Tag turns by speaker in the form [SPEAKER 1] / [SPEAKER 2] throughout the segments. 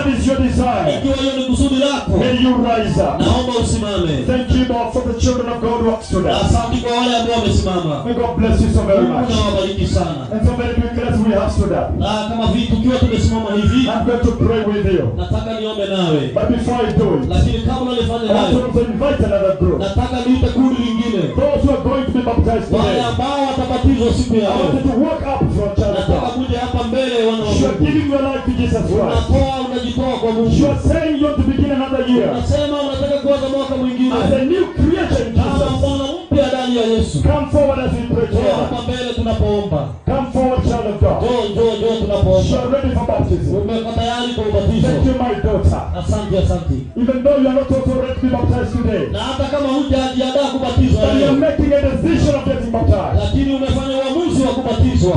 [SPEAKER 1] that is your desire,
[SPEAKER 2] Ikiwa hiyo ni kusudi lako,
[SPEAKER 1] may you rise up.
[SPEAKER 2] Naomba usimame.
[SPEAKER 1] Thank you, Lord, for the children of God who have stood up.
[SPEAKER 2] Asante kwa wale ambao wamesimama.
[SPEAKER 1] May God bless you so very
[SPEAKER 2] Mungu
[SPEAKER 1] much.
[SPEAKER 2] na wabariki sana.
[SPEAKER 1] And so very quickly as we have stood up,
[SPEAKER 2] Na kama vitu tukiwa tumesimama hivi,
[SPEAKER 1] I'm going to pray with you.
[SPEAKER 2] Nataka niombe nawe.
[SPEAKER 1] But before I do it,
[SPEAKER 2] Lakini kabla nifanye
[SPEAKER 1] I want
[SPEAKER 2] hayo,
[SPEAKER 1] to also invite another group.
[SPEAKER 2] Nataka niite kundi lingine.
[SPEAKER 1] Those who are going to be baptized
[SPEAKER 2] Wale
[SPEAKER 1] today,
[SPEAKER 2] ambao watabatizwa siku ya
[SPEAKER 1] I want
[SPEAKER 2] leo.
[SPEAKER 1] you to walk up front, child of
[SPEAKER 2] Nataka
[SPEAKER 1] God.
[SPEAKER 2] muje hapa mbele wana wa
[SPEAKER 1] You are
[SPEAKER 2] Mungu.
[SPEAKER 1] giving your life to Jesus Christ.
[SPEAKER 2] Unatoa, unajitoa kwa Mungu.
[SPEAKER 1] You are saying you want to begin another year
[SPEAKER 2] Unasema unataka kuanza mwaka mwingine.
[SPEAKER 1] as a new creation in
[SPEAKER 2] Kama
[SPEAKER 1] Jesus.
[SPEAKER 2] mwana mpya ndani ya Yesu.
[SPEAKER 1] Come forward as we pray
[SPEAKER 2] Njoo
[SPEAKER 1] together.
[SPEAKER 2] hapa mbele tunapoomba.
[SPEAKER 1] Come forward, child of God.
[SPEAKER 2] Njoo, njoo, njoo
[SPEAKER 1] You
[SPEAKER 2] tunapoomba.
[SPEAKER 1] are ready for baptism.
[SPEAKER 2] Umekuwa tayari kwa ubatizo.
[SPEAKER 1] Thank you, my daughter.
[SPEAKER 2] Asante, asante.
[SPEAKER 1] Even though you are not also ready to be baptized today,
[SPEAKER 2] Na hata kama hujajiandaa kubatizwa
[SPEAKER 1] but you are
[SPEAKER 2] leo,
[SPEAKER 1] making a decision of getting baptized.
[SPEAKER 2] lakini umefanya uamuzi wa kubatizwa.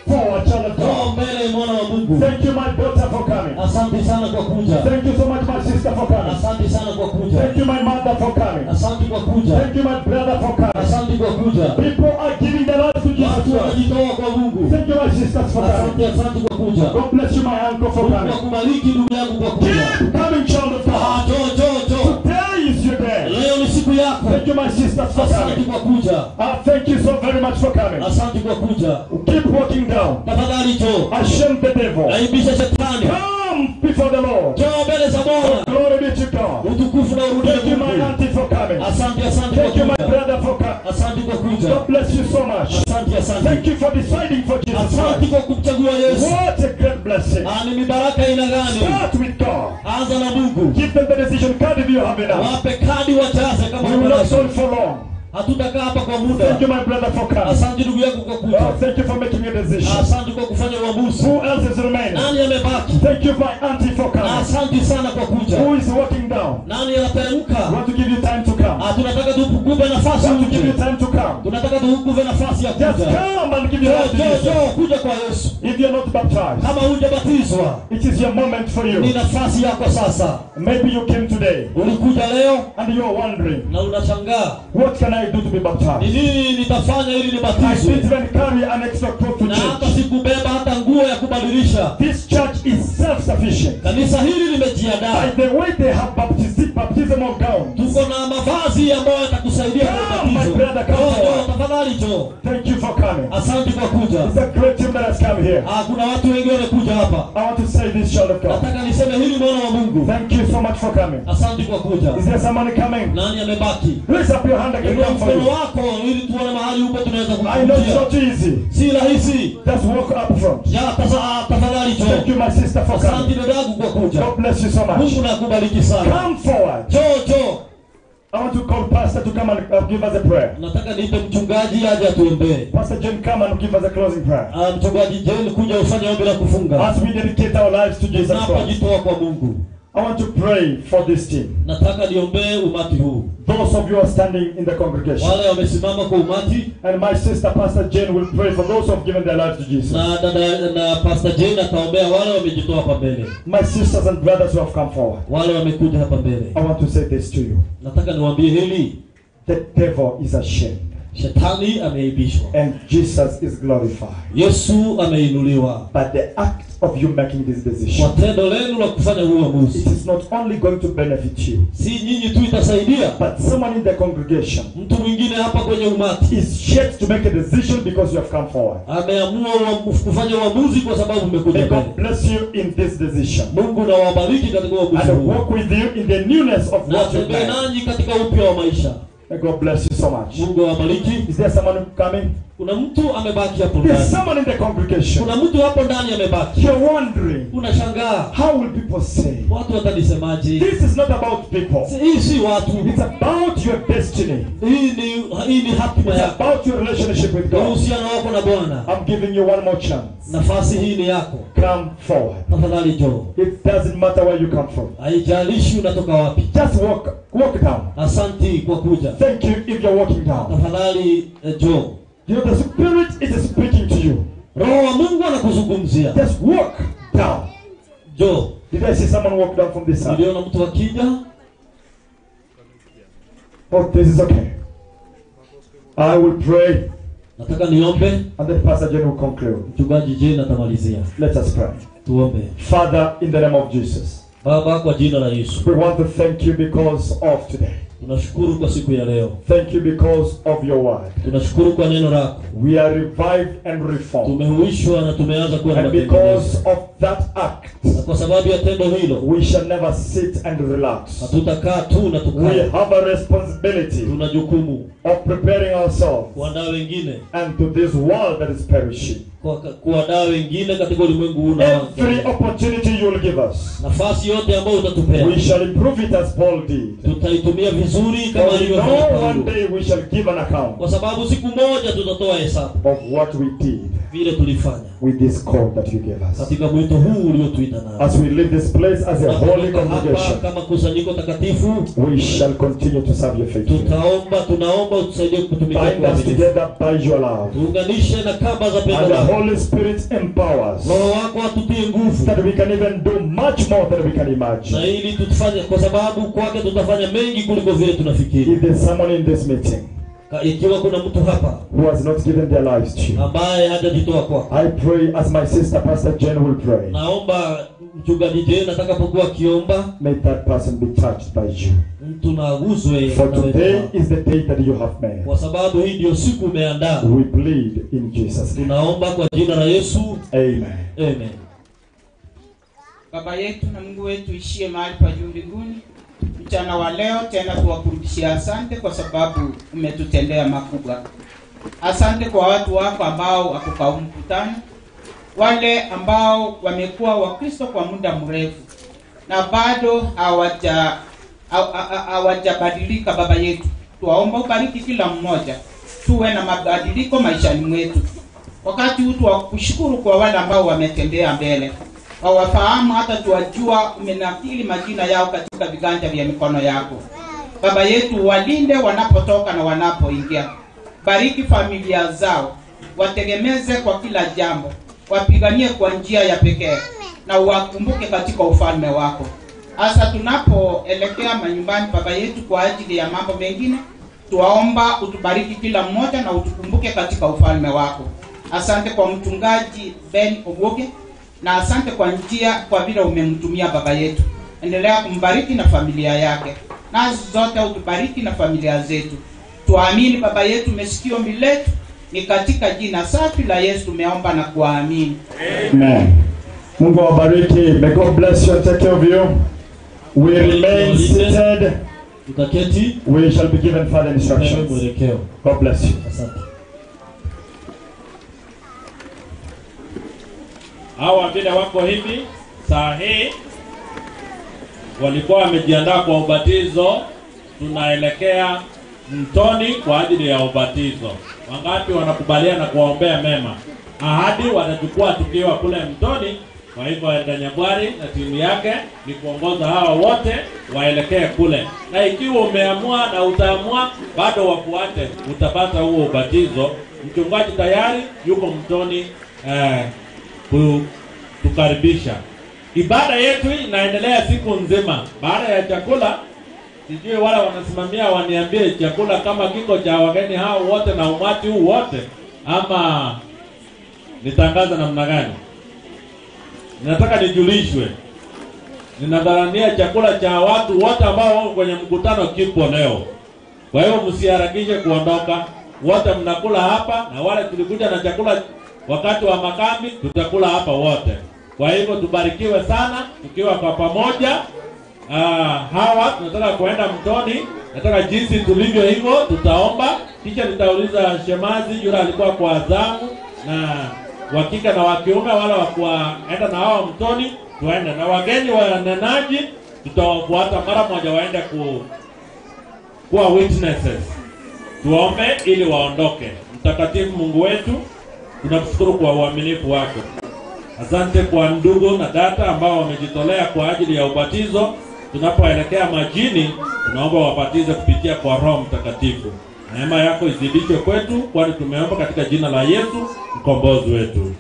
[SPEAKER 1] Come forward, child of
[SPEAKER 2] Njoo
[SPEAKER 1] God.
[SPEAKER 2] mbele mwana wa Mungu.
[SPEAKER 1] Thank you, my daughter, for coming.
[SPEAKER 2] Asante sana kwa kuja.
[SPEAKER 1] Thank you so much, my sister, for coming.
[SPEAKER 2] Asante sana kwa kuja.
[SPEAKER 1] Thank you, my mother, for coming.
[SPEAKER 2] Asante kwa kuja.
[SPEAKER 1] Thank you, my brother, for coming.
[SPEAKER 2] Asante kwa kuja.
[SPEAKER 1] People are giving their lives to Jesus
[SPEAKER 2] Watu
[SPEAKER 1] Christ.
[SPEAKER 2] wanajitoa kwa Mungu.
[SPEAKER 1] Thank you, my sisters, for coming.
[SPEAKER 2] Asante, asante kwa kuja.
[SPEAKER 1] God bless you, my uncle, for
[SPEAKER 2] Mungu
[SPEAKER 1] coming.
[SPEAKER 2] akubariki ndugu yangu kwa kuja.
[SPEAKER 1] Keep coming, child of
[SPEAKER 2] Ah,
[SPEAKER 1] God.
[SPEAKER 2] njoo, njoo, njoo.
[SPEAKER 1] Today is your day.
[SPEAKER 2] Leo ni siku yako.
[SPEAKER 1] Thank you, my sisters, for
[SPEAKER 2] Asante
[SPEAKER 1] coming.
[SPEAKER 2] kwa kuja.
[SPEAKER 1] Thank you so very much for coming.
[SPEAKER 2] Asante kwa kuja.
[SPEAKER 1] Keep walking down.
[SPEAKER 2] Tafadhali njoo.
[SPEAKER 1] Ashame the devil.
[SPEAKER 2] Aibisha shetani.
[SPEAKER 1] Come before the Lord.
[SPEAKER 2] Njoo mbele za Bwana.
[SPEAKER 1] Glory be to God.
[SPEAKER 2] Utukufu na urudie
[SPEAKER 1] Thank you, my
[SPEAKER 2] Mungu.
[SPEAKER 1] auntie, for coming.
[SPEAKER 2] Asante, asante kwa
[SPEAKER 1] Thank you, my
[SPEAKER 2] kuja.
[SPEAKER 1] brother, for coming.
[SPEAKER 2] Asante kwa kuja.
[SPEAKER 1] God bless you so much.
[SPEAKER 2] Asante, asante.
[SPEAKER 1] Thank you for deciding for Jesus
[SPEAKER 2] Asante
[SPEAKER 1] Christ.
[SPEAKER 2] kwa kumchagua Yesu.
[SPEAKER 1] What a great blessing.
[SPEAKER 2] Ah, ni mibaraka aina gani?
[SPEAKER 1] Start with God.
[SPEAKER 2] Anza na Mungu.
[SPEAKER 1] Give them the decision card if you have enough.
[SPEAKER 2] Wape kadi wajaze kama
[SPEAKER 1] We will not
[SPEAKER 2] uko nazo.
[SPEAKER 1] hold for long.
[SPEAKER 2] Hatutakaa hapa kwa muda.
[SPEAKER 1] Thank you, my brother, for coming.
[SPEAKER 2] Asante ndugu yangu kwa kuja.
[SPEAKER 1] Oh, thank you for making a decision.
[SPEAKER 2] Asante kwa kufanya uamuzi.
[SPEAKER 1] Who else is remaining?
[SPEAKER 2] Nani amebaki?
[SPEAKER 1] Thank you, my auntie, for coming.
[SPEAKER 2] Asante sana kwa kuja.
[SPEAKER 1] Who is walking down?
[SPEAKER 2] Nani anateremka?
[SPEAKER 1] We want to give you time to come.
[SPEAKER 2] Ah, tunataka tukupe nafasi
[SPEAKER 1] We want to give you
[SPEAKER 2] uje.
[SPEAKER 1] time to come.
[SPEAKER 2] Tunataka tukupe nafasi ya
[SPEAKER 1] Just
[SPEAKER 2] kuja.
[SPEAKER 1] come and give your
[SPEAKER 2] Njoo,
[SPEAKER 1] life to
[SPEAKER 2] njoo,
[SPEAKER 1] Jesus.
[SPEAKER 2] njoo kuja kwa Yesu.
[SPEAKER 1] If you're not baptized,
[SPEAKER 2] Kama hujabatizwa,
[SPEAKER 1] it is your moment for
[SPEAKER 2] ni
[SPEAKER 1] you.
[SPEAKER 2] nafasi yako sasa.
[SPEAKER 1] Maybe you came today
[SPEAKER 2] Ulikuja leo
[SPEAKER 1] and you are wondering,
[SPEAKER 2] na unashangaa,
[SPEAKER 1] what can I do to be
[SPEAKER 2] ni
[SPEAKER 1] baptized?
[SPEAKER 2] nini nitafanya ili
[SPEAKER 1] I
[SPEAKER 2] nibatizwe?
[SPEAKER 1] didn't even carry an extra cloth to
[SPEAKER 2] Na hata
[SPEAKER 1] church.
[SPEAKER 2] sikubeba hata nguo ya kubadilisha.
[SPEAKER 1] This church is self-sufficient.
[SPEAKER 2] Kanisa hili limejiandaa.
[SPEAKER 1] By the way, they have baptismal gowns.
[SPEAKER 2] Tuko na mavazi ambayo yatakusaidia kwa
[SPEAKER 1] Come, my
[SPEAKER 2] ubatizo.
[SPEAKER 1] brother, come
[SPEAKER 2] Njoo, njoo,
[SPEAKER 1] forward.
[SPEAKER 2] tafadhali njoo.
[SPEAKER 1] Thank you for coming.
[SPEAKER 2] Asante kwa kuja.
[SPEAKER 1] It's a great team that has come here.
[SPEAKER 2] Ah, kuna watu wengi wamekuja hapa.
[SPEAKER 1] I want to say this, child of God.
[SPEAKER 2] Nataka niseme hili mwana wa Mungu.
[SPEAKER 1] Thank you so much for coming.
[SPEAKER 2] Asante kwa kuja.
[SPEAKER 1] Is there someone coming?
[SPEAKER 2] Nani amebaki?
[SPEAKER 1] Raise up your hand I can
[SPEAKER 2] Inua
[SPEAKER 1] come for
[SPEAKER 2] mkono
[SPEAKER 1] you.
[SPEAKER 2] wako ili tuone mahali upo tunaweza
[SPEAKER 1] I know it's
[SPEAKER 2] kukuja.
[SPEAKER 1] not easy.
[SPEAKER 2] Si rahisi.
[SPEAKER 1] Just walk up front.
[SPEAKER 2] Ya tafadhali
[SPEAKER 1] Thank
[SPEAKER 2] njoo.
[SPEAKER 1] you, my sister, for
[SPEAKER 2] Asante
[SPEAKER 1] coming.
[SPEAKER 2] dadangu kwa kuja.
[SPEAKER 1] God bless you so much.
[SPEAKER 2] Mungu na akubariki sana.
[SPEAKER 1] Come forward.
[SPEAKER 2] Njoo, njoo.
[SPEAKER 1] I want to call Pastor to come and give us a prayer.
[SPEAKER 2] Nataka niite mchungaji aje atuombee.
[SPEAKER 1] Pastor Jane, come and give us a closing prayer.
[SPEAKER 2] Ah, mchungaji Jane, kuja ufanye ombi la kufunga.
[SPEAKER 1] As we dedicate our lives to Jesus Christ,
[SPEAKER 2] Tunapojitoa kwa Mungu.
[SPEAKER 1] I want to pray for this team.
[SPEAKER 2] Nataka niombee umati huu.
[SPEAKER 1] Those of you who are standing in the congregation.
[SPEAKER 2] Wale wamesimama kwa umati
[SPEAKER 1] And my sister, Pastor Jane, will pray for those who have given their lives to Jesus.
[SPEAKER 2] na dada na Pastor Jane ataombea wale wamejitoa hapa mbele.
[SPEAKER 1] My sisters and brothers who have come forward,
[SPEAKER 2] Wale wamekuja hapa mbele.
[SPEAKER 1] I want to say this to you.
[SPEAKER 2] Nataka niwaambie hili,
[SPEAKER 1] The devil is ashamed
[SPEAKER 2] shetani ameaibishwa.
[SPEAKER 1] and Jesus is glorified.
[SPEAKER 2] Yesu ameinuliwa.
[SPEAKER 1] But the act of you making this decision,
[SPEAKER 2] Kwa tendo lenu la kufanya huu uamuzi,
[SPEAKER 1] it is not only going to benefit you,
[SPEAKER 2] si nyinyi tu itasaidia,
[SPEAKER 1] but someone in the congregation
[SPEAKER 2] mtu mwingine hapa kwenye umati
[SPEAKER 1] is yet to make a decision because you have come forward.
[SPEAKER 2] ameamua kufanya uamuzi kwa sababu umekuja
[SPEAKER 1] May
[SPEAKER 2] mbele.
[SPEAKER 1] God bless you in this decision
[SPEAKER 2] Mungu na wabariki katika uamuzi
[SPEAKER 1] and
[SPEAKER 2] huu.
[SPEAKER 1] walk with you in the newness of
[SPEAKER 2] Na
[SPEAKER 1] what you've
[SPEAKER 2] atembee
[SPEAKER 1] made.
[SPEAKER 2] nanyi katika upya wa maisha.
[SPEAKER 1] May God bless you so much.
[SPEAKER 2] Mungu awabariki.
[SPEAKER 1] Is there someone coming?
[SPEAKER 2] Kuna mtu amebaki hapo
[SPEAKER 1] There's
[SPEAKER 2] ndani.
[SPEAKER 1] someone in the congregation.
[SPEAKER 2] Kuna mtu hapo ndani amebaki.
[SPEAKER 1] You're wondering,
[SPEAKER 2] Unashangaa
[SPEAKER 1] how will people say?
[SPEAKER 2] watu watanisemaje?
[SPEAKER 1] This is not about people.
[SPEAKER 2] Hii si watu.
[SPEAKER 1] It's about your destiny.
[SPEAKER 2] Hii ni hatima
[SPEAKER 1] It's
[SPEAKER 2] yako.
[SPEAKER 1] about your relationship with
[SPEAKER 2] Ni
[SPEAKER 1] God.
[SPEAKER 2] uhusiano wako na Bwana.
[SPEAKER 1] I'm giving you one more chance.
[SPEAKER 2] Nafasi hii ni yako.
[SPEAKER 1] Come forward.
[SPEAKER 2] Tafadhali njoo.
[SPEAKER 1] It doesn't matter where you come from.
[SPEAKER 2] Haijalishi unatoka wapi.
[SPEAKER 1] Just walk down.
[SPEAKER 2] Asanti kwa kuja.
[SPEAKER 1] Thank you if you're walking down.
[SPEAKER 2] Tafadhali njoo.
[SPEAKER 1] You know, the Spirit is speaking to you.
[SPEAKER 2] Roho wa Mungu anakuzungumzia.
[SPEAKER 1] Just walk down.
[SPEAKER 2] Njoo.
[SPEAKER 1] Did I see someone walk down from this side?
[SPEAKER 2] Niliona mtu akija.
[SPEAKER 1] Oh, this is okay. I will pray.
[SPEAKER 2] Nataka niombe.
[SPEAKER 1] And then Pastor Jane will conclude.
[SPEAKER 2] Mchungaji Jane atamalizia.
[SPEAKER 1] Let us pray.
[SPEAKER 2] Tuombe.
[SPEAKER 1] Father, in the name of Jesus,
[SPEAKER 2] Baba, kwa jina la Yesu,
[SPEAKER 1] we want to thank you because of today.
[SPEAKER 2] Tunashukuru kwa siku ya leo.
[SPEAKER 1] Thank you because of your word.
[SPEAKER 2] Tunashukuru kwa neno lako.
[SPEAKER 1] We are revived and reformed.
[SPEAKER 2] Tumehuishwa na tumeanza kuwa na
[SPEAKER 1] And
[SPEAKER 2] matengenezo.
[SPEAKER 1] because of that act,
[SPEAKER 2] Na kwa sababu ya tendo hilo,
[SPEAKER 1] we shall never sit and relax.
[SPEAKER 2] hatutakaa tu na
[SPEAKER 1] We
[SPEAKER 2] tukae.
[SPEAKER 1] have a responsibility
[SPEAKER 2] Tuna jukumu
[SPEAKER 1] of preparing ourselves
[SPEAKER 2] kuandaa wengine,
[SPEAKER 1] and to this world that is perishing.
[SPEAKER 2] kuandaa wengine katika ulimwengu huu na
[SPEAKER 1] Every opportunity you will give us,
[SPEAKER 2] nafasi yote ambayo utatupea,
[SPEAKER 1] we shall improve it as Paul did.
[SPEAKER 2] tutaitumia vizuri kama
[SPEAKER 1] For we
[SPEAKER 2] alivyofanya
[SPEAKER 1] know one
[SPEAKER 2] Paulo,
[SPEAKER 1] day we shall give an account
[SPEAKER 2] kwa sababu siku moja tutatoa hesabu
[SPEAKER 1] of what we did
[SPEAKER 2] vile tulifanya
[SPEAKER 1] with this call that you gave us.
[SPEAKER 2] katika mwito huu uliotuita nao.
[SPEAKER 1] As we leave this place as a holy
[SPEAKER 2] Tunapotoka hapa
[SPEAKER 1] congregation,
[SPEAKER 2] kama kusanyiko takatifu,
[SPEAKER 1] we shall continue to serve you faithfully.
[SPEAKER 2] tunaomba utusaidie kutumikia
[SPEAKER 1] Bind
[SPEAKER 2] kwa
[SPEAKER 1] us
[SPEAKER 2] uaminifu.
[SPEAKER 1] together by your love.
[SPEAKER 2] Tuunganishe na kamba za pendo
[SPEAKER 1] And the
[SPEAKER 2] lako.
[SPEAKER 1] Holy Spirit empowers
[SPEAKER 2] Roho wako atutie nguvu,
[SPEAKER 1] that we can even do much more than we can
[SPEAKER 2] na
[SPEAKER 1] imagine.
[SPEAKER 2] ili tutufanye, kwa sababu kwake tutafanya mengi kuliko vile tunafikiri.
[SPEAKER 1] If there's someone in this meeting
[SPEAKER 2] Ikiwa kuna mtu hapa
[SPEAKER 1] who has not given their lives to you,
[SPEAKER 2] ambaye hajajitoa kwako,
[SPEAKER 1] I pray as my sister Pastor Jane will pray,
[SPEAKER 2] naomba mchungaji Jane atakapokuwa akiomba,
[SPEAKER 1] may that person be touched by you.
[SPEAKER 2] mtu na aguswe
[SPEAKER 1] For
[SPEAKER 2] na wema
[SPEAKER 1] today
[SPEAKER 2] wako.
[SPEAKER 1] is the day that you have made.
[SPEAKER 2] Kwa sababu hii ndio siku umeandaa.
[SPEAKER 1] We plead in Jesus' name.
[SPEAKER 2] Tunaomba kwa jina la Yesu,
[SPEAKER 1] Amen.
[SPEAKER 2] amen.
[SPEAKER 3] Baba yetu na Mungu wetu ishie mahali pa juu mbinguni, mchana wa leo tena tuwakurudishia asante kwa sababu umetutendea makubwa. Asante kwa watu wako ambao wako kwa mkutano, wale ambao wamekuwa Wakristo kwa muda mrefu na bado hawajabadilika. Baba yetu, tuwaomba ubariki kila mmoja, tuwe na mabadiliko maishani mwetu. Wakati huu tuwakushukuru kwa wale ambao wametembea mbele, wawafahamu hata tuwajua, umenakili majina yao katika viganja vya mikono yako. Baba yetu, walinde wanapotoka na wanapoingia, bariki familia zao, wategemeze kwa kila jambo, wapiganie kwa njia ya pekee na uwakumbuke katika ufalme wako. Hasa tunapoelekea manyumbani, Baba yetu, kwa ajili ya mambo mengine, tuwaomba utubariki kila mmoja na utukumbuke katika ufalme wako. Asante kwa mchungaji Ben Owoge, na asante kwa njia kwa vile umemtumia baba yetu. Endelea kumbariki na familia yake, nazo zote utubariki na familia zetu. Tuamini baba yetu, umesikia ombi letu, ni katika jina safi la Yesu tumeomba na kuamini.
[SPEAKER 1] Amen. Mungu awabariki. May God bless you and take care of you. We remain seated.
[SPEAKER 2] Tutaketi,
[SPEAKER 1] We shall be given further
[SPEAKER 2] tupewe
[SPEAKER 1] instructions.
[SPEAKER 2] mwelekeo.
[SPEAKER 1] God bless you.
[SPEAKER 2] Asante.
[SPEAKER 4] Hawa vile wako hivi saa hii walikuwa wamejiandaa kwa ubatizo. Tunaelekea mtoni kwa ajili ya ubatizo. Wangapi wanakubaliana na kuwaombea mema? Ahadi watachukua tukiwa kule mtoni. Kwa hivyo Elda Nyabwari na timu yake ni kuongoza hawa wote waelekee kule, na ikiwa umeamua na utaamua bado wafuate, utapata huo ubatizo. Mchungaji tayari yuko mtoni kutukaribisha. Ibada yetu inaendelea siku nzima. Baada ya chakula, sijui wale wanasimamia waniambie chakula kama kiko cha wageni hao wote na umati huu wote, ama nitangaza namna gani? Nataka nijulishwe. Ninadharania chakula cha watu wote ambao wako kwenye mkutano kipo leo. Kwa hiyo msiharakishe kuondoka. Wote mnakula hapa, na wale tulikuja na chakula wakati wa makambi tutakula hapa wote. Kwa hivyo tubarikiwe sana tukiwa kwa pamoja. Hawa tunataka kuenda mtoni. Nataka jinsi tulivyo hivyo tutaomba, kisha nitauliza shemazi yule alikuwa kwa zamu, na wakika na wakiume wala wakuenda na hawa mtoni tuende, na wageni wanenaji tutawafuata mara moja waende kuwa witnesses. Tuombe ili waondoke. Mtakatifu Mungu wetu, tunakushukuru kwa uaminifu wako. Asante kwa ndugu na dada ambao wamejitolea kwa ajili ya ubatizo. Tunapoelekea majini, tunaomba wabatize kupitia kwa Roho Mtakatifu. Neema yako izidishwe kwetu, kwani tumeomba katika jina la Yesu mkombozi wetu.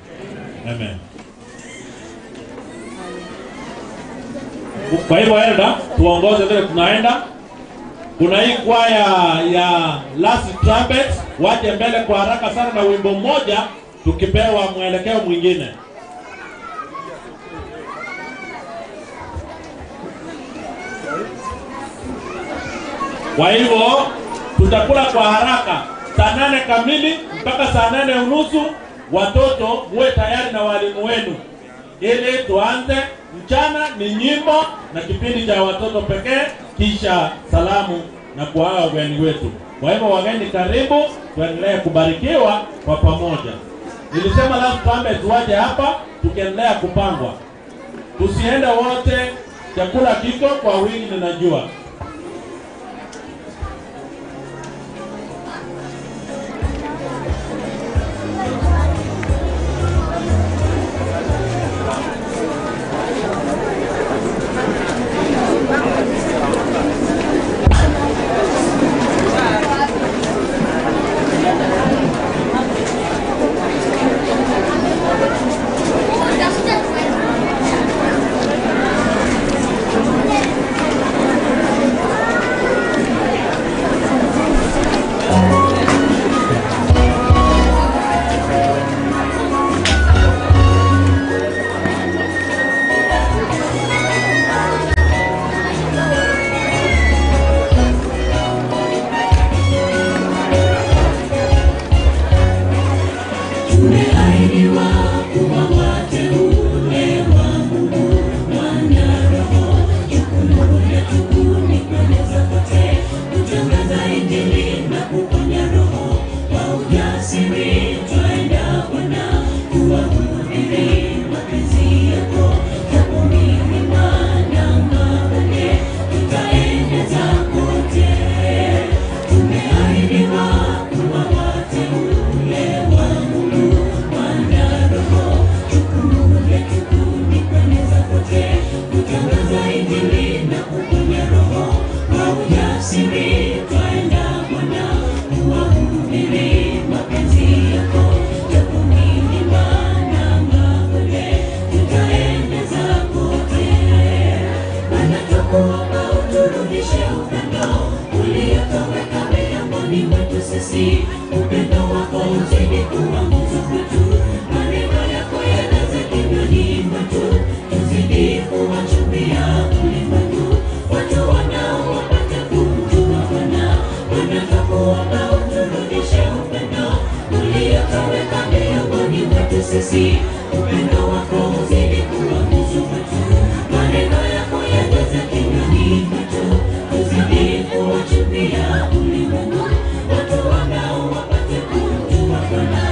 [SPEAKER 4] Amen. Kwa hivyo elda, tuongoze vile tunaenda. Kuna hii kwaya ya Last Trumpet, waje mbele kwa haraka sana na wimbo mmoja, tukipewa mwelekeo mwingine. Kwa hivyo tutakula kwa haraka saa 8 kamili mpaka saa 8:30. Watoto muwe tayari na walimu wenu ili tuanze. Mchana ni nyimbo na kipindi cha watoto pekee, kisha salamu na kuaga wageni wetu. Kwa hivyo wageni karibu, tuendelee kubarikiwa kwa pamoja. Nilisema last time tuwaje hapa tukiendelea kupangwa. Tusiende wote, chakula kiko kwa wingi ninajua.
[SPEAKER 5] Watu wanao wapate kumjua Bwana.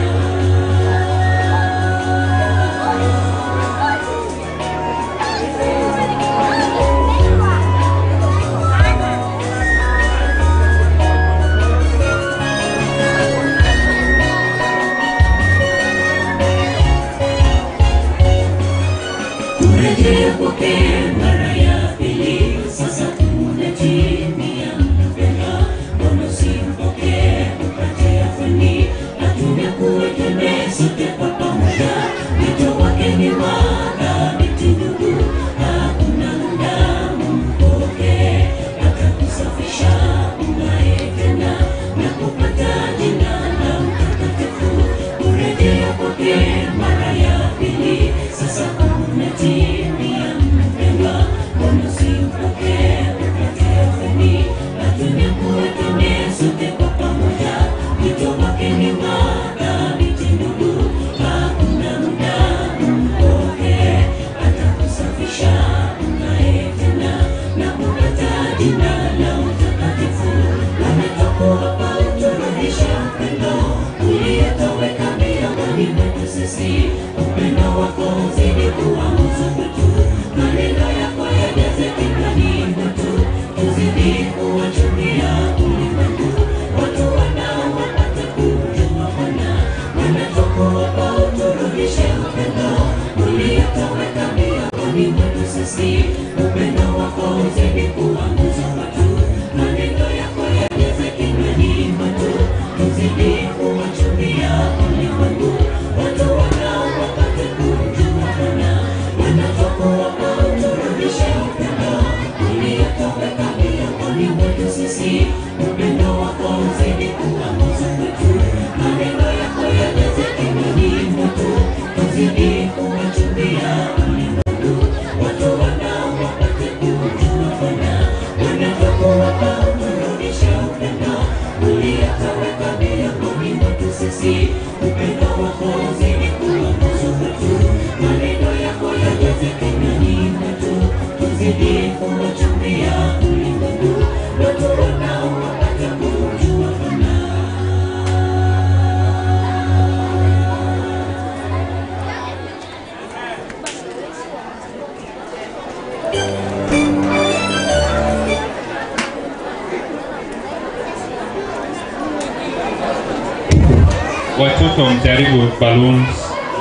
[SPEAKER 5] Watoto mjaribu balloons,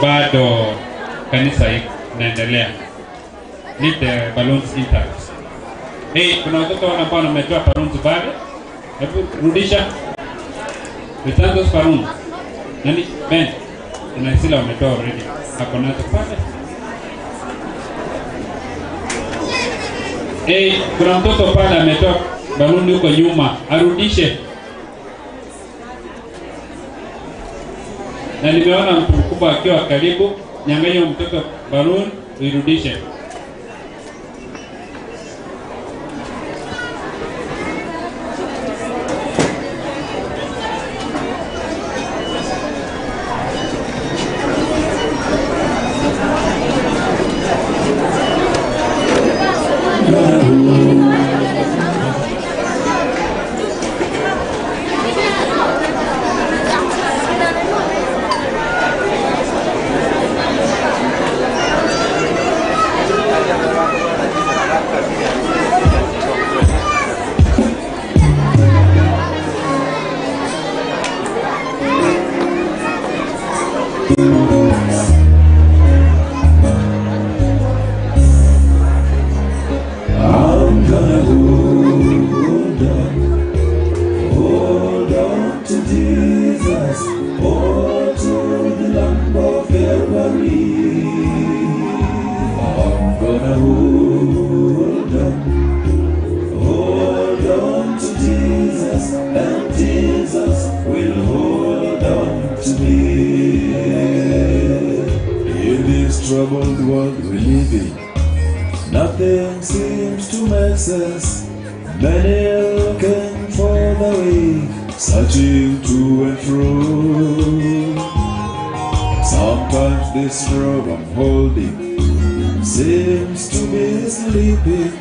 [SPEAKER 5] bado kanisa inaendelea. Leave the balloons intact. Hey, kuna watoto wana ambao wametoa balloons pale. Hebu rudisha. Return those balloons. Nani? Ben. Kuna zile wametoa already. Hapo nazo pale. Hey, kuna mtoto pale ametoa baluni huko nyuma, arudishe. Na nimeona mtu mkubwa akiwa karibu, nyang'anya mtoto baluni, uirudishe.
[SPEAKER 6] I'm gonna hold on to Jesus, hold to the Lamb of Calvary. I'm gonna hold on to Jesus, and Jesus will hold on to me. In this troubled world we live in, nothing seems to make sense. Many looking for the way, searching to and fro. Sometimes this rope I'm holding seems to be sleeping,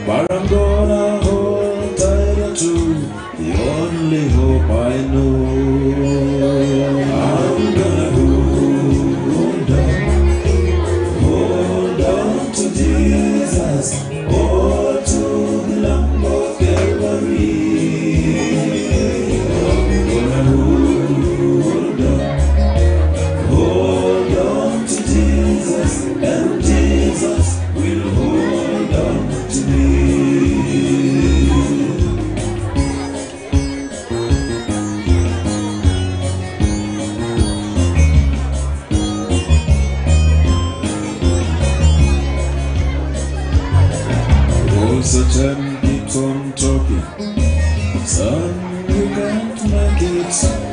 [SPEAKER 6] but I'm gonna hold tighter to the only hope I know. I'm gonna hold on to Jesus, hold to the Lamb of Calvary. I'm gonna hold on to Jesus, and Jesus will hold on to me. Oh, Satan keeps on talking, son, you can't make it.